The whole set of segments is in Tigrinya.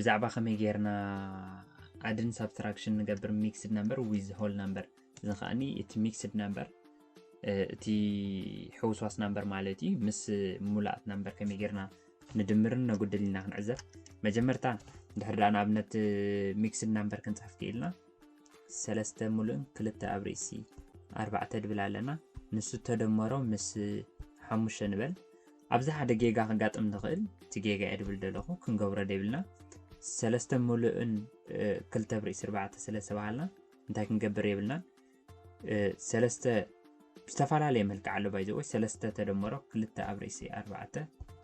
ብዛዕባ ከመይ ጌርና ኣድን ሳብትራክሽን ንገብር ሚክስድ ነምበር ዊዝ ሆል ነምበር። እዚ ከዓኒ እቲ ሚክስድ ነምበር፣ እቲ ሕውስዋስ ነምበር ማለት እዩ፣ ምስ ሙሉኣት ነምበር ከመይ ጌርና ንድምርን ነጉድል ኢና ክንዕዘብ። መጀመርታ ድሕር ደኣ ንኣብነት ሚክስድ ነምበር ክንጽሕፍ ክኢልና፣ ሰለስተ ሙሉእን ክልተ ኣብ ርእሲ ኣርባዕተ ድብል ኣለና። ንሱ ተደመሮ ምስ ሓሙሽተ ንበል። ኣብዚ ሓደ ጌጋ ከጋጥም ንኽእል፣ እቲ ጌጋ እየ ድብል ደለኹ፣ ክንገብሮ ደይብልና። ሰለስተ ሙሉእን ክልተ ኣብ ርእሲ ኣርባዕተ ስለ ዝተባሃልና እንታይ ክንገብር የብልናን። ሰለስተ ብዝተፈላለየ መልክዕ ኣሎ ባይዘ ወይ ሰለስተ ተደመሮ ክልተ ኣብ ርእሲ ኣርባዕተ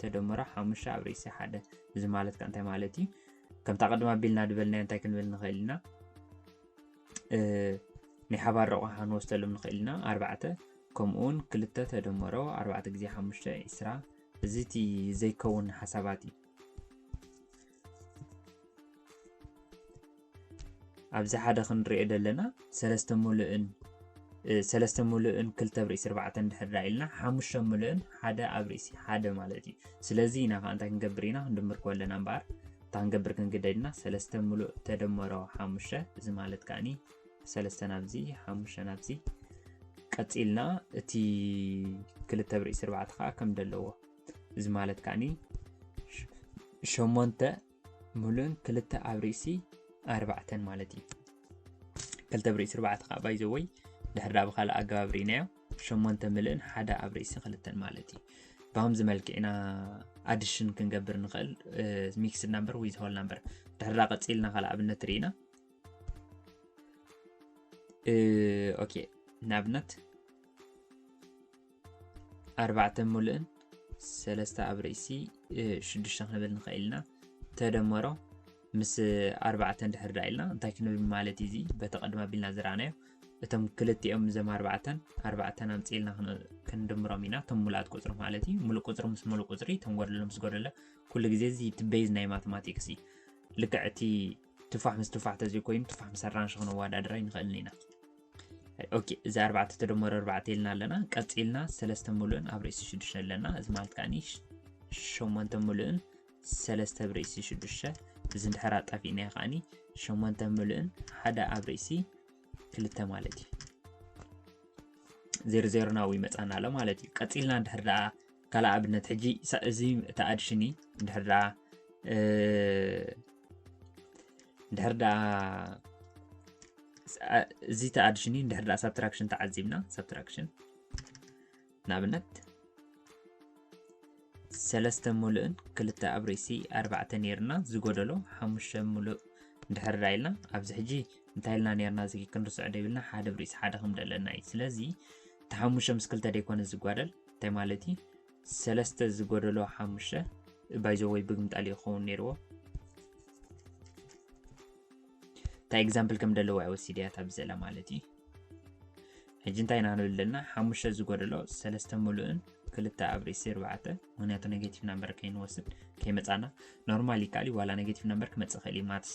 ተደመሮ ሓሙሽተ ኣብ ርእሲ ሓደ። እዚ ማለት ከ እንታይ ማለት እዩ? ከምታ ቅድም ኣቢልና ድበልናዮ እንታይ ክንብል ንኽእል ኢና? ናይ ሓባር ረቑሓ ክንወስደሎም ንኽእል ኢና። ኣርባዕተ ከምኡውን ክልተ ተደመሮ ኣርባዕተ ግዜ ሓሙሽተ ዒስራ። እዚ እቲ ዘይከውን ሓሳባት እዩ። ኣብዚ ሓደ ክንሪኦ ዘለና ሰለስተ ሙሉእን ሰለስተ ሙሉእን ክልተ ኣብ ርእሲ ኣርባዕተ እንድሕር ዳ ኢልና ሓሙሽተ ሙሉእን ሓደ ኣብ ርእሲ ሓደ ማለት እዩ። ስለዚ ኢና ከዓ እንታይ ክንገብር ኢና? ክንድምር ክወለና እምበኣር እታ ክንገብር ክንግደድ ኢና። ሰለስተ ሙሉእ ተደመሮ ሓሙሽተ፣ እዚ ማለት ከዓኒ ሰለስተ ናብዚ ሓሙሽተ ናብዚ። ቀፂልና እቲ ክልተ ኣብ ርእሲ ኣርባዕተ ከዓ ከም ዘለዎ፣ እዚ ማለት ከዓኒ ሸሞንተ ሙሉእን ክልተ ኣብ ርእሲ ኣርባዕተን ማለት እዩ። ክልተ ኣብ ርእሲ ኣርባዕተ ከዓ ባይዘወይ ድሕር ዳ ብካልእ ኣገባብ ርኢናዮ ሸሞንተ ምልእን ሓደ ኣብ ርእሲ ክልተን ማለት እዩ። ብከምዚ መልክዕ ኢና ኣድሽን ክንገብር ንኽእል፣ ሚክስድ ናምበር ዊዝ ሆል ናምበር። ድሕር ዳ ቀፂልና ካልእ ኣብነት ርኢና። ኦኬ፣ ንኣብነት ኣርባዕተ ሙሉእን ሰለስተ ኣብ ርእሲ ሽዱሽተ ክንብል ንኽእል ኢና። ተደመሮ ምስ ኣርባዕተ እንድሕር ዳ ኢልና እንታይ ክንብል ማለት እዩ? እዚ በቲ ቅድም ኣቢልና ዝረኣናዮ እቶም ክልቲኦም እዞም ኣርባዕተን ኣርባዕተን ኣምፂእልና ክንድምሮም ኢና፣ እቶም ሙሉኣት ቁፅሪ ማለት እዩ። ሙሉእ ቁፅሪ ምስ ሙሉእ ቁፅሪ፣ እቶም ጎደሎ ምስ ጎደሎ፣ ኩሉ ግዜ እዚ እቲ ቤዝ ናይ ማተማቲክስ እዩ። ልክዕ እቲ ቱፋሕ ምስ ቱፋሕ ተዘይኮይኑ ቱፋሕ ምስ ኣራንሺ ክነወዳድራ ኣይንኽእልን ኢና። ኦኬ፣ እዚ ኣርባዕተ ተደመሮ ኣርባዕተ ኢልና ኣለና። ቀፂልና ሰለስተ ሙሉእን ኣብ ርእሲ ሽዱሽተ ኣለና። እዚ ማለት ከዓኒ ሸሞንተ ሙሉእን ሰለስተ ኣብ ርእሲ ሽዱሽተ። እዚ እንድሕር ኣጣፊእናዮ ከዓኒ ሸሞንተ ሙሉእን ሓደ ኣብ ርእሲ ክልተ ማለት እዩ። ዜሮ ዜሮ ናብኡ ይመፃና ኣሎ ማለት እዩ። ቀፂልና እንድሕር ደኣ ካልእ ኣብነት ሕጂ እዚ እቲ ኣድሽኒ እንድሕር ደኣ እንድሕር ደኣ እዚ እቲ ኣድሽኒ እንድሕር ደኣ ሳብትራክሽን ተዓዚብና፣ ሳብትራክሽን ንኣብነት ሰለስተ ሙሉእን ክልተ ኣብ ርእሲ ኣርባዕተ ነይርና ዝጎደሎ ሓሙሽተ ሙሉእ እንድሕር ዳ ኢልና፣ ኣብዚ ሕጂ እንታይ ኢልና ነይርና? እዚ ክንርስዖ ደይብልና ሓደ ኣብ ርእሲ ሓደ ከም ዘለና እዩ። ስለዚ እቲ ሓሙሽተ ምስ ክልተ ደይኮነ ዝጓደል እንታይ ማለት እዩ? ሰለስተ ዝጎደሎ ሓሙሽተ ባይዘወይ ብግምጣል ክኸውን ነይርዎ። እታ ኤግዛምፕል ከም ደለዋ እያ ወሲድያ እታ ብዘላ ማለት እዩ። ሕጂ እንታይ ኢና ንብል ዘለና? ሓሙሽተ ዝጎደሎ ሰለስተ ሙሉእን ክልተ ኣብ ርእሲ ኣርባዕተ፣ ምክንያቱ ኔጌቲቭ ናምበር ከይንወስድ ከይመፃና። ኖርማል ይከኣል እዩ፣ ዋላ ኔጌቲቭ ናምበር ክመፅእ ይኽእል እዩ። ማትስ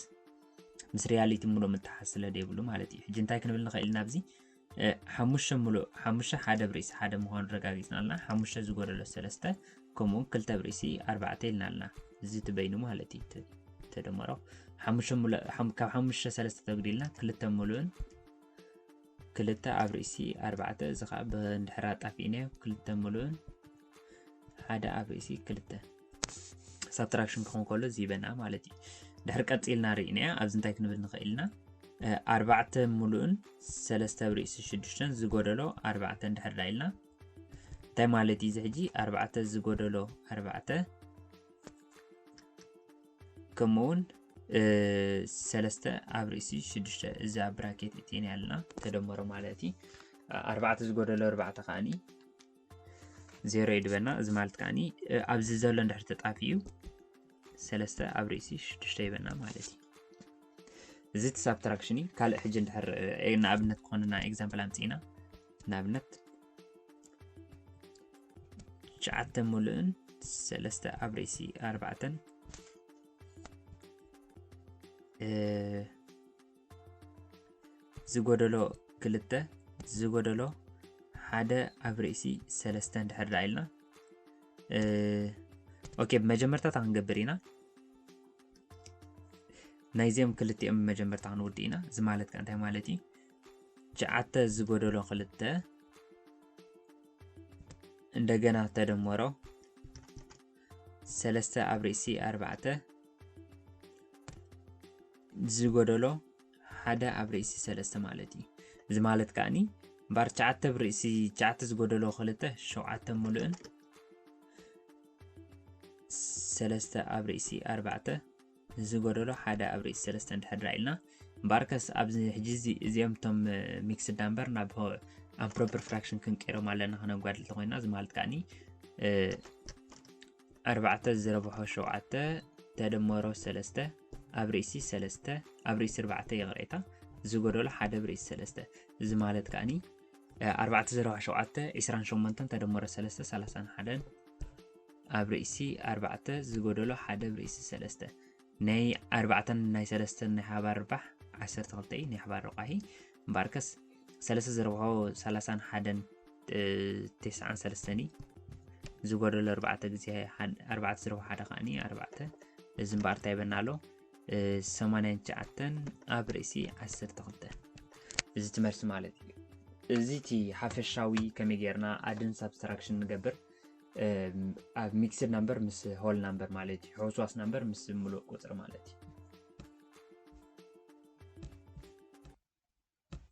ምስ ሪያሊቲ ሙሉእ ምትሓዝ ስለ ደይብሉ ማለት እዩ። ሕጂ እንታይ ክንብል ንኽእል ኢና ኣብዚ ሓሙሽተ ሙሉእ ሓሙሽተ ሓደ ኣብ ርእሲ ሓደ ምዃኑ ረጋጊፅና ኣለና። ሓሙሽተ ዝጎደሎ ሰለስተ ከምኡ እውን ክልተ ኣብ ርእሲ ኣርባዕተ ኢልና ኣለና። እዚ ትበይኑ ማለት እዩ። ተደመሮ ካብ ሓሙሽተ ሰለስተ ተጉዲልና ክልተ ሙሉእን ክልተ ኣብ ርእሲ ኣርባዕተ፣ እዚ ከዓ ብድሕር ኣጣፊእናዮ ክልተ ሙሉእን ሓደ ኣብ ርእሲ ክልተ ሳብትራክሽን ክኸውን ከሎ እዚ ይበና ማለት እዩ። ድሕር ቀፂልና ርኢናዮ ኣብዚ እንታይ ክንብል ንኽእል ኢና? ኣርባዕተ ሙሉእን ሰለስተ ኣብ ርእሲ ሽዱሽተን ዝጎደሎ ኣርባዕተ እንድሕር ዳ ኢልና እንታይ ማለት እዩ? እዚ ሕጂ ኣርባዕተ ዝጎደሎ ኣርባዕተ ከምኡ እውን ሰለስተ ኣብ ርእሲ ሽዱሽተ፣ እዚ ኣብ ብራኬት እቲና ያለና ተደመሮ ማለት እዩ። ኣርባዕተ ዝጎደሎ ኣርባዕተ ከዓኒ ዜሮ ይድበና። እዚ ማለት ከዓኒ ኣብዚ ዘሎ እንድሕር ተጣፊኡ ሰለስተ ኣብ ርእሲ ሽዱሽተ ይበና ማለት እዩ። እዚ እቲ ሳብትራክሽን እዩ። ካልእ ሕጂ እንድሕር ንኣብነት ክኾንና ኤግዛምፕል ኣምፅእና ንኣብነት ትሽዓተ ሙሉእን ሰለስተ ኣብ ርእሲ ኣርባዕተን ዝጎደሎ ክልተ ዝጎደሎ ሓደ ኣብ ርእሲ ሰለስተ እንድሕር ዳ ኢልና ኦኬ፣ ብመጀመርታ እታ ክንገብር ኢና። ናይዚኦም ክልቲኦም መጀመርታ ክንውድእ ኢና። እዚ ማለት ከ እንታይ ማለት እዩ? ትሽዓተ ዝጎደሎ ክልተ እንደገና ተደመሮ ሰለስተ ኣብ ርእሲ ኣርባዕተ ዝጎደሎ ሓደ ኣብ ርእሲ ሰለስተ ማለት እዩ። እዚ ማለት ከዓኒ እምበኣር ትሽዓተ ኣብ ርእሲ ትሽዓተ ዝጎደሎ ክልተ ሸውዓተ ሙሉእን ሰለስተ ኣብ ርእሲ ኣርባዕተ ዝጎደሎ ሓደ ኣብ ርእሲ ሰለስተ እንድሕር ዳኣ ኢልና እምበኣርከስ ኣብዚ ሕጂ እዚ እዚኦም እቶም ሚክስድ ናምበር ናብ ኣምፕሮፐር ፍራክሽን ክንቀይሮም ኣለና ክነጓድል ተኮይና እዚ ማለት ከዓኒ ኣርባዕተ ዝረብሖ ሸውዓተ ተደመሮ ሰለስተ ኣብ ርእሲ ሰለስተ ኣብ ርእሲ ኣርባዕተ ይቕሬታ ዝጎደሎ ሓደ ኣብ ርእሲ ሰለስተ እዚ ማለት ከዓኒ ኣርባዕተ ዝረብሖ ሸውዓተ ዒስራን ሸሞንተን ተደመሮ ሰለስተ ሰላሳን ሓደን ኣብ ርእሲ ኣርባዕተ ዝጎደሎ ሓደ ኣብ ርእሲ ሰለስተ ናይ ኣርባዕተን ናይ ሰለስተን ናይ ሓባር ርባሕ ዓሰርተ ክልተ እዩ ናይ ሓባር ርቋሒ እምበኣርከስ ሰለስተ ዝረብሖ ሰላሳን ሓደን ተስዓን ሰለስተን እዩ ዝጎደሎ ኣርባዕተ ግዜ ኣርባዕተ ዝረብሖ ሓደ ከዓኒ ኣርባዕተ እዚ እምበኣር እንታይ ይበና ኣሎ ሰማንያን ትሽዓተን ኣብ ርእሲ ዓሰርተ ክልተ እዚ ትመልሲ ማለት እዩ። እዚ እቲ ሓፈሻዊ ከመይ ጌርና ኣድን ሳብስትራክሽን ንገብር ኣብ ሚክስድ ናምበር ምስ ሆል ናምበር ማለት እዩ። ሕውስዋስ ናምበር ምስ ምሉእ ቁፅሪ ማለት እዩ።